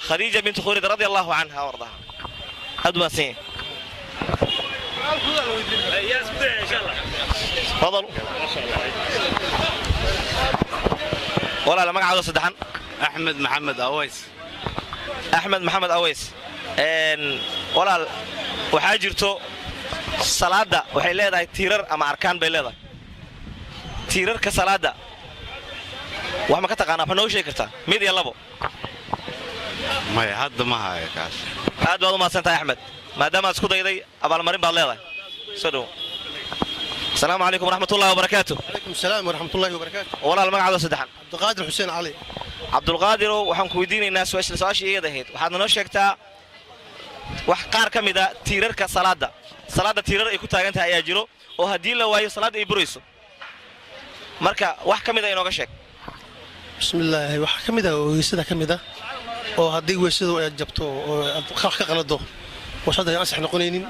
Khadiija bintu Khuwaylid, radia allahu canha wardaha. Aad u mahadsan yahay. Fadal walaala, magacaaga saddexan? Axmed Maxamed Aways. Axmed Maxamed Aways, walaal, waxaa jirto salaadda waxay leedahay tiirar ama arkaan bay leedahay. Tiirarka salaadda wax ma ka taqaanaa? Wax noo sheegi kartaa mid iyo labo? Maya, hadda ma hayo kaas. Aad baad u mahadsan tahay Axmed. Maadaama aad isku dayday, abaalmarin baad leedahay. Soo dhowo. Asalaamu calaykum waraxmatullahi wabarakaatu. عليكم السلام ورحمة الله وبركاته. Walaal, magacaada saddexan? عبد القادر حسين علي. Cabdulqaadirow, waxaan ku weydiinaynaa su-aashii iyada ahayd. Waxaad noo sheegtaa wax qaar ka mid a tiirarka salaadda. Salaadda tiirar ay ku taagan tahay ayaa jiro oo haddii la waayo salaadda ay burayso. Marka wax ka mid a inooga sheeg. بسم الله. Waxaa ka mid ah oo weysada ka mid ah, oo haddii weysadu ay jabto oo aad wax ka qalado oo salaada ay ansax noqonaynin.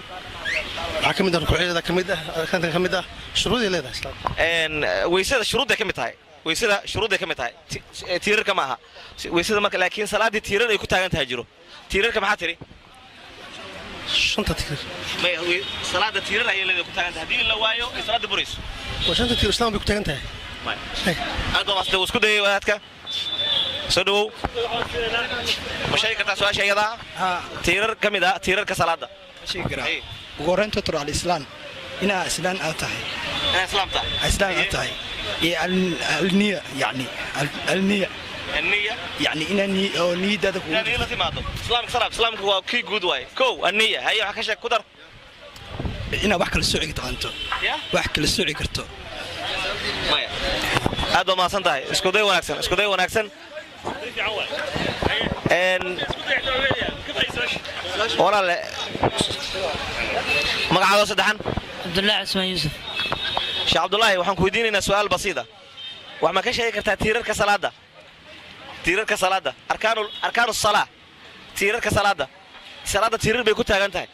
Waxaa ka mid ah rukuucyada, ka mid ah arkaanta, ka mid ah shuruuday leedahay islaamka. Weysada shuruudday ka mid tahay, weysada shuruudday ka mid tahay. Tiirarka ma aha weysada marka, laakiin salaaddii tiirar ay ku taagan tahay jiro. Tiirarka maxaa tiri? Shanta tiir. Maya, salaadda tiirar ayay leedahay ku taagan tahay, haddii la waayo ay salaadda burayso. Waa shanta tiir, islaam bay ku taagan tahay. Aad baa maasantay, wuu isku dayay wadaadka. Soo dhawow. Ma sheegi kartaa su-aasha iyadaa, tiirar ka mid ah tiirarka salaadda? Sheegi karaa. Ugu horreynta tur alislaam, inaa islaan aad tahay. Inaa islaam tahay. Islaan aad tahay iyo alniya, yani alniya. Anniya. Yani inaa oo niyadaada kugu Inaad la timaado islaamka. Salaam islaamka waa kii guud waaye. Kow, anniya. Haye, wax ka sheeg, ku dar. Inaa wax kala sooci taqaanto. Ya. Wax kala sooci karto. Maya, aad baa mahadsan tahay. Isku day wanaagsan, isku day wanaagsan. Walaale, magacaada saddexan? Cabdullaahi Cusmaan Yuusuf. Sheekh Cabdullaahi, waxaan ku weydiinaynaa su'aal basiida. Wax ma ka sheegi kartaa tiirarka salaadda? Tiirarka salaadda, arkaanu salaa, tiirarka salaadda. Salaadda tiirar bay ku taagan tahay.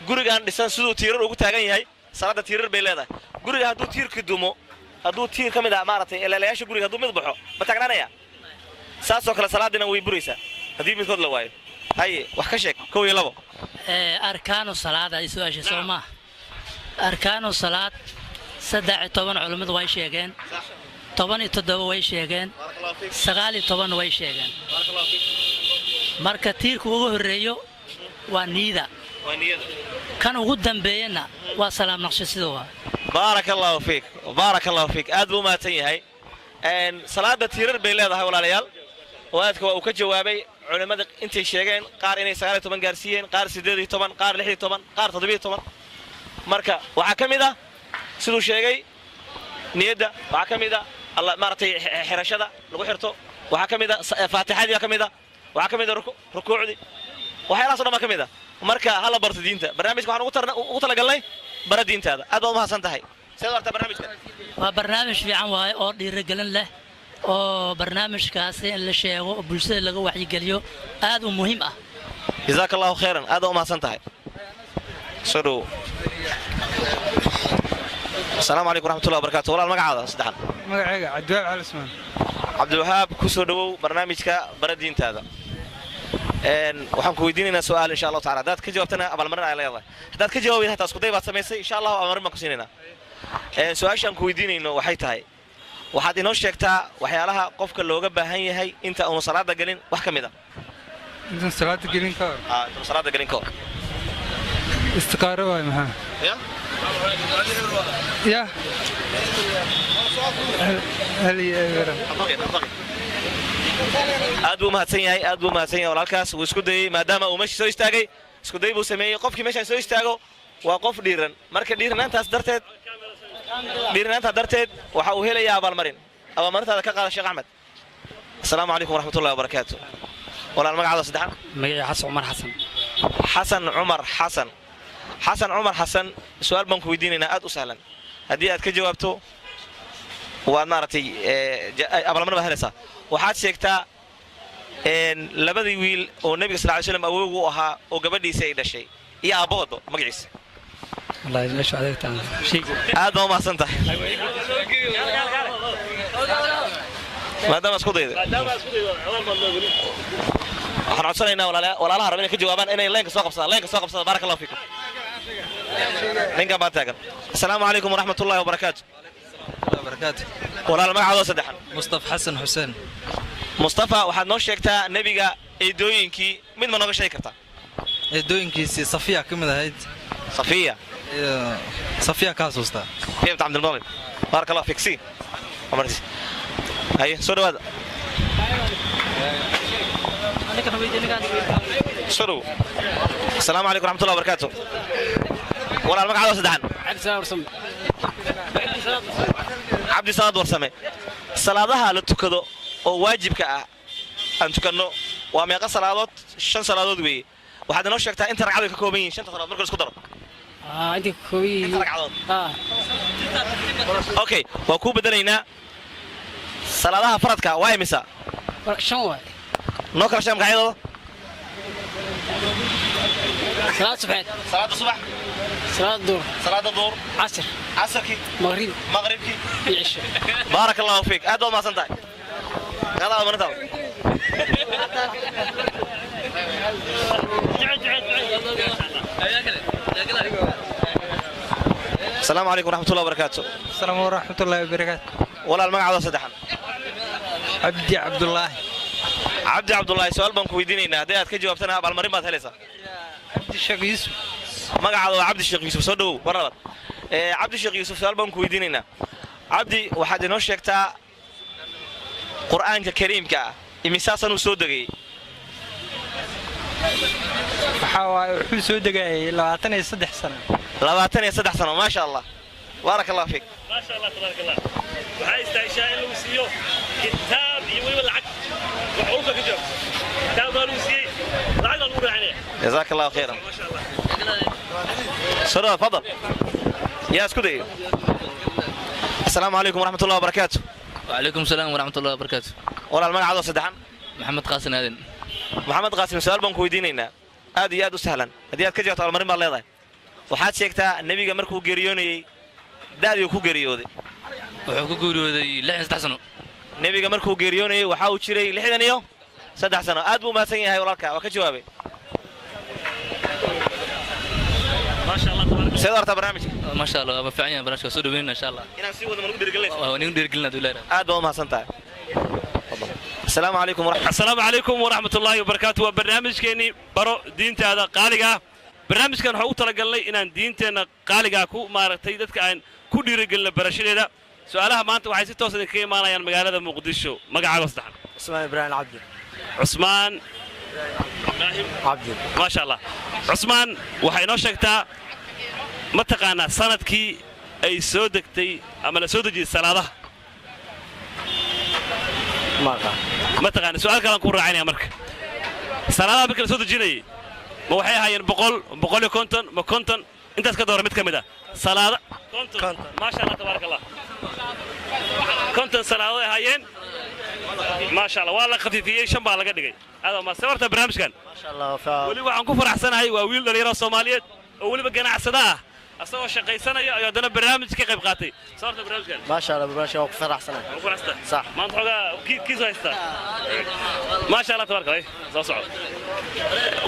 Gurigaan dhisan siduu tiirar ugu taagan yahay, salaadda tiirar bay leedahay. Guriga hadduu tiirki dumo, hadduu tiir ka mid ah maaragtay eleelayaasha guriga hadduu mid baxo, ma taagnaanaya? Saasoo kale salaadina way buraysaa haddii midkood la waayo. Haye, wax ka sheeg, kow iyo labo. Arkaanu salaad ay su-aasha soo maaha? Arkaanu salaad 13 culummadu way sheegeen, 17 way sheegeen, 19 way sheegeen. Marka tiirka ugu horreeyo waa niyada. Waa niyada. Kan ugu dambeeyana waa salaam naqsho sida waa. Baaraka Allahu fiik, baaraka Allahu fiik. Aad buu u mahadsan yahay. Salaada tiirar bay leedahay, walaalayaal. Wadaadka waa uu ka jawaabay culimmada intay sheegeen, qaar inay 19 gaarsiiyeen, qaar 18, qaar 16, qaar 17. Marka waxaa ka mid ah siduu sheegay niyadda, waxaa ka mid ah Alla maaragtay xirashada lagu xirto waxaa ka mid a faatixadii baa ka mid a, waxaa ka mid a rukuucdii, waxyaalahaas o dhan baa ka mid a. Marka hala barto diinta. Barnaamijka waxaan ugu talagalnay bara diintaada. Aad baad umahadsan tahay. Seed u artaa barnaamijka? Waa barnaamij fiican waaye oo dhiirigelin leh, oo barnaamijkaasi in la sheego oo bulshada laga wacyigeliyo aad u muhiim ah. Jazaaka Allahu khayran, aad baa umahadsan tahay. Soo dhowo. Asalaamu calaykum waraxmatullahi wabarakatu. Walaal, magacaada saddexan? Magacayga Cabdiwahaab Cali Usmaan. Cabdiwahaab, ku soo dhowow barnaamijka bara diintaada. Waxaan ku weydiinaynaa su'aal, insha Allahu tacala. Haddaad ka jawaabtana abaalmarin ay leedahay, haddaad ka jawaabayd hataa iskuday baad samaysay, insha Allahu abaalmarin baan ku siinaynaa. Su'aashaan ku weydiinayno waxay tahay: waxaad inoo sheegtaa waxyaalaha qofka looga baahan yahay inta aanu salaada gelin wax ka mid a. Intaan salaada gelin ka hor? Ah, intaanu salaada gelin ka hor. Istiqaaro waay, maxaa? Ya. Ya hal iyo eber. Aad buu mahadsan yahay, aad buu mahadsan yahay walaalkaas. Wuu isku dayey maadaama uu meesha soo istaagay. Isku day buu sameeyey. Qofkii meeshaan soo istaago waa qof dhiiran. Marka dhiiranaantaa darteed waxa uu helayaa abaalmarin. Abaalmarintaada ka qaada, Sheekh Axmed. Asalaamu calaykum waraxmatullahi wabarakaatu. Walaal, magacaada saddexan? Magacii Xasan Cumar Xasan. Xasan Cumar Xasan. Xasan Cumar Xasan, su'aal baan ku weydiinaynaa aad u sahlan. Haddii aad ka jawaabto waad maaragtay abaalmarin baad helaysaa. Waxaad sheegtaa labadii wiil oo Nebiga sal ly slam awowgu u ahaa oo gabadhiisa ay dhashay iyo aabbahoodo magaciisa. Wallahi meesha adeegtaan. Aad baa umahadsan tahay maadaama isku dayday. Waxaan codsanaynaa walaalaha raba inay ka jawaabaan inay leenka soo qabsadaan. Leenka soo qabsada, baaraka Allahu fiikum. Ninkan baa taagan. Asalaamu calaykum waraxmatullahi wabarakaatu. Barakaatu. Walaal, magacaadoo saddexan? Mustafa Xasan Xuseen. Mustafa, waxaad noo sheegtaa nebiga eedooyinkii, mid ma nooga sheegi kartaa? Eedooyinkiisii Safiya ka mid ahayd. Safiya. Iyo Safiya ka xasuustaa. Safiya bint Cabdilmutalib. Baaraka Allah fiik. Si haye, soo dhawaada, soo dhowo. Asalaamu calaykum waraxmatullahi wabarakaatu. Walaal, magacaadoo saddexan? Cabdi Salaad Warsame. Salaadaha la tukado oo waajibka ah aan tukanno waa meeqa salaadood? Shan salaadood weeye. Waxaad inoo sheegtaa inta ragcad ay ka kooban yihiin shanta salaadood marka la isku daro. Inta ka kooban yihiin? Inta ragcadood. Okay, waa kuu bedelaynaa. Salaadaha faradka waa imisa? Shan waay. Noo kala sheeg magacyadooda. Salaad subaxeed. Salaada subax. Salaad duur. Salaada duur. Casr. Casarkii. Maqrib. Maqribkii. Iyo cisho. Baaraka Allahu fiik, aad baad mahadsan tahay. Qadaa marintaada. Asalaamu calaykum waraxmatullahi wabarakaatu. Asalaamu waraxmatullaahi wabarakaatu. Walaal, magacaada saddexan? Cabdi Cabdulaahi. Cabdi Cabdulaahi, su'aal baan ku weydiinaynaa. Haddii aad ka jawaabtana abaalmarin baad helaysaa. Cabdi Sheekh Yuusuf. Magacaada waa Cabdi Sheekh Yuusuf. Soo dhowow mar labaad. Cabdi Sheekh Yuusuf, su'aal baan ku weydiinaynaa. Cabdi, waxaad inoo sheegtaa Qur'aanka Kariimka ah imisaasan uu soo degayey? Waxaa waaye wuxuu soo degayay 23 sano. 23 sano, maasha Allah, baaraka Allah fiik. Maasha Allah, tabaaraka Allah. Waxaa istaashaa in lagu siiyo kitaab iyo weliba lacag. Wax ulka ka jawaab, kitaab baa lagu siiyey, lacag baa lagu raacinaya. Jazaaka Allahu khayran. Soo dhawaad, fadal. Yaa isku dayay? Asalaamu calaykum waraxmatullahi wabarakaatu. وعليكم السلام ورحمة الله وبركاته. Walaal, magacaadoo saddexan? محمد قاسم آدن. Maxamed Qaasim, su'aal baan ku weydiinaynaa aad iyo aad u sahlan. Haddii aad ka jawaabto abaalmarin baad leedahay. Waxaad sheegtaa nebiga markuu geeriyoonayey da'dii uu ku geeriyooday. Wuxuu ku geeriyooday 63 sano. Nebiga markuu geeriyoonayey waxa uu jiray 63 sano. Aad buu mahadsan yahay walaalka, waa ka jawaabay. Seed u artaa barnaamijka? ما شاء الله, waa fiican yahay barnaamijka, soo dhaweynaa insha Allah. Inaan sii wado ma nagu dhiirigelinaysa? Waa nigu dhiirigelinaa duulaara. Aad baa u mahadsan tahay. Asalaamu calaykum. Asalaamu calaykum waraxmat ullaahi wabarakaatu. Waa barnaamijkeennii baro diintaada qaaliga ah. Barnaamijkan waxaan u talagalnay inaan diinteenna qaaligaa ku maaragtay dadka aan ku dhiirigelino barashadeeda. Su'aalaha maanta waxay si toos idinkaga imaanayaan magaalada Muqdisho. Magacaaga saddexan? Cusmaan Ibraahim Cabdi. Cusmaan Ibraahim Cabdi. Maasha Allah. Cusmaan, waxay inoo sheegtaa, ma taqaanaa sanadkii ay soo degtay ama la soo dejiyey salaadaha? Ma aqaan. Ma taqaana. Su'aal kalaan ku raacinaya. Marka salaadaha marka la soo dejinayay, ma waxay ahaayeen 100, 150, ma 50? Intaas ka doora mid ka mid ah salaada. 50. Maasha Allah, tabaaraka Allah. 50 salaadood ay ahaayeen. Maasha Allah, waa la khafiifiyey, shan baa laga dhigay. Aad ma sabarta barnaamijkan? Maasha Allah. Weli waxaan ku faraxsanahay waa wiil dhalinyaro Soomaaliyeed oo weliba ganacsada ah, asagoo shaqaysanaya ayuu haddana barnaamij ka qayb qaatay. Sabarta barnaamijkan? Maasha Allah, barnaamijkan waa ku faraxsanahay. Waa ku faraxsan. Sax. Maanta xoogaa kiisu haystaa. Maasha Allah, tabaaraka Allah. Soo soco.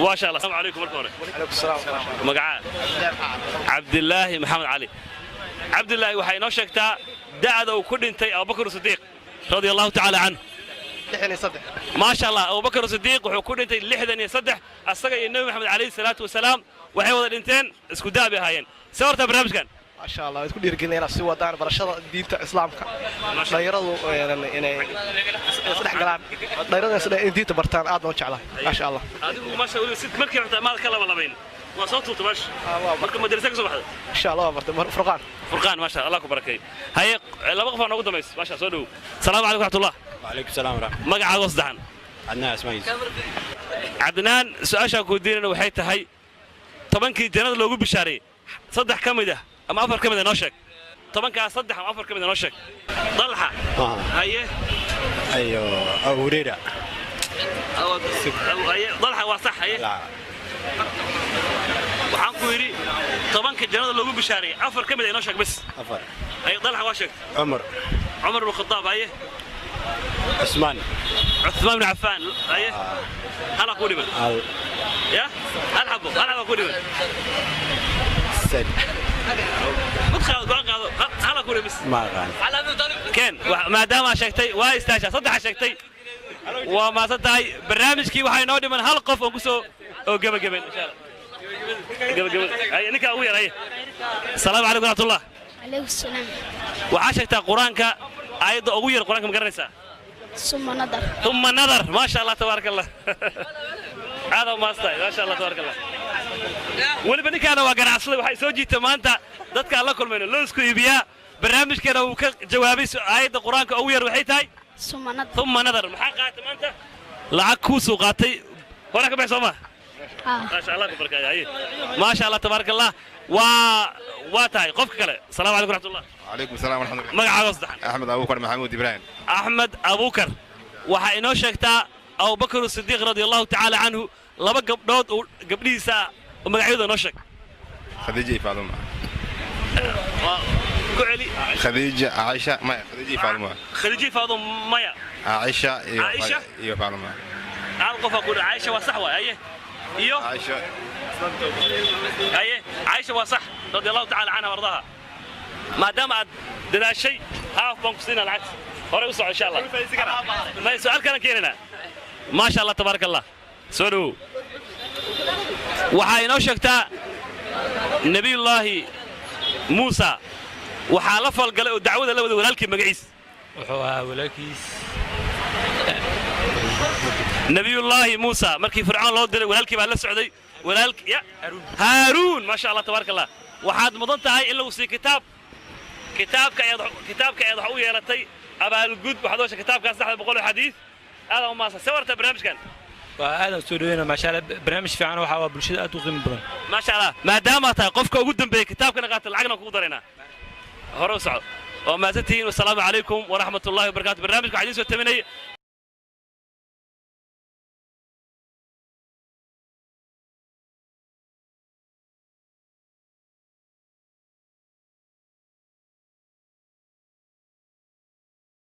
Maasha Allah. Asalaamu calaykum marka hore. Calaykum salaam. Magacaa? Cabdilaahi Maxamed Cali. Cabdilaahi, waxay inoo sheegtaa da'da uu ku dhintay Abubakar Sidiiq radia Allahu tacaala canhu. 63. Maasha Allah, Abubakar Sidiiq wuxuu ku dhintay 63. Asaga iyo Nebi Maxamed calayhi salaatu wasalaam waxay wada dhinteen, isku da' bay ahaayeen. See horta barnaamijkan? Maasha Allah, isku dhiirigelinaya inaad sii wadaan barashada diinta Islaamka. Dhalinyaradu inay isdhex galaan, dhalinyaradu inay diinta bartaan aad baan u jeclahay. Maasha Allah. Adigu maasha, weliba si markii horta maad ka laba labayn, waa soo tuurtay maasha. Marka madrasa ka soo baxday? Insha Allah, waa bartay Furqaan. Furqaan. Maasha Allah, ku barakeey. Haye, laba qof aa noogu dambayso. Maasha, soo dhowow. Salaamu calaykum raxmatullah. وعليكم السلام ورحمة. Magacaago saddexan? عدنان عثمان يوسف. Cadnaan, su-aashaan ku weydiinayna waxay tahay 10kii jannada loogu bishaareeyey saddex ka mid ah ama afar ka mid ah noo sheeg. 10kaas saddex ama afar ka mid ah noo sheeg. Dalxa, haye. ايوه، ابو هريرة. Haye, Dalxa waa sax. Haye, waxaan ku yidhi 10ka jannada loogu bishaareeyey afar ka mid ah inoo sheeg bas. افر. Haye, Dalxa waa sheegtay. عمر. Cumar ibn Khadaab. Haye. عثمان. Cuthmaan ibn Cafaan. Haye, halaa ku dhiman. ال Ya, hal xabo, hal xabo ku dhiman. سد. Mid qaado, go'aan qaado. Halaa ku dhiman bas. ما قال. Keen maadaama sheegtay, waa istaashaa. Saddexa sheegtay, waa maasan tahay. Barnaamijkii waxaa inoo dhiman hal qof oo kusoo oo gebagaben insha Allah. Gebageben. Haye, ninkaa ugu yar. Haye, asalaamu calaykum waraxmatullah. Calaykum salaam. Waxaa sheegtaa Qur-aanka aayadda ugu yar. Qur-aanka ma garanaysaa? Suma nadar. Uma nadar. Maasha Allah, tabaaraka Allah. Aad u maastahay. Maasha Allah, tabaaraka Allah. Weliba ninkaana waa ganacsada. Waxay soo jiita maanta dadka aan la kulmayno loosku iibiyaa. Barnaamijkeena uu ka jawaabay aayadda Qur-aanka ugu yar waxay tahay Suma nadar. Uma nadar. Maxaa qaatay maanta? Lacag kuusuu qaatay. Hore ka bax soo ma? Maasha Allah, ku barkaaya. Haye, maasha Allah, tabaaraka Allah. Waa tahay qofka kale. Asalaamu calaykum raxmatullah. وعليكم السلام ورحمة الله. Magacaaga saddexan? أحمد أبو بكر محمود إبراهيم. Axmed Abuukar, waxaa inoo sheegtaa Abubakar Sidiiq radia Allahu tacaala canhu laba gabdhood uu gabdhihiisa ah oo magacyadooda noo sheeg. خديجة فاطمة. Ku celi. خديجة، عائشة، ما خديجة فاطمة. Khadiija, Faadum, maya. عائشة. عائشة؟ iyo فاطمة. Hal qofaa ku Caaisha waa sax waay. Haye, iyo? عائشة. Haye, Caaisha waa sax, radia Allahu tacaala canha wardaha. Maadaama aad dadaashay, haaf baan ku siinaa lacagta. Horey u soco insha Allah. May, su'aal kalan keenaynaa. Maasha Allah, tabaaraka Allah. Soo dhowow. Waxaa inoo sheegtaa Nebiyullaahi Muusa waxaa la falgalay oo dacwada la waday walaalkii magaciis. Wuxuu ahaa walaalkiis. Nebiyullaahi Muusa markii Fircoon loo diray, walaalkii baa la socday. Walaalki ya Haaruun. Maasha Allah, tabaaraka Allah. Waxaad mudan tahay in lagu siiyo kitaab. Kitaabka ayaad wax u yeelatay abaalgud. Waxaad heshay kitaabkaas 300 oo xadiis. Aad u maasa sawirta barnaamijkan? Waa aadaan soo dhaweyna. Maasha Allah, barnaamij fiican waxaa waa bulshada aad u qiimo badan. Maasha Allah, maadaama tahay qofka ugu dambeeyey kitaabkana qaata, lacagna kugu daraynaa. Hore u soco. Waa mahadsantihiin. Wasalaamu calaykum waraxmat ullahi wabarakatu. Barnaamijka waxaa idiin soo taminayay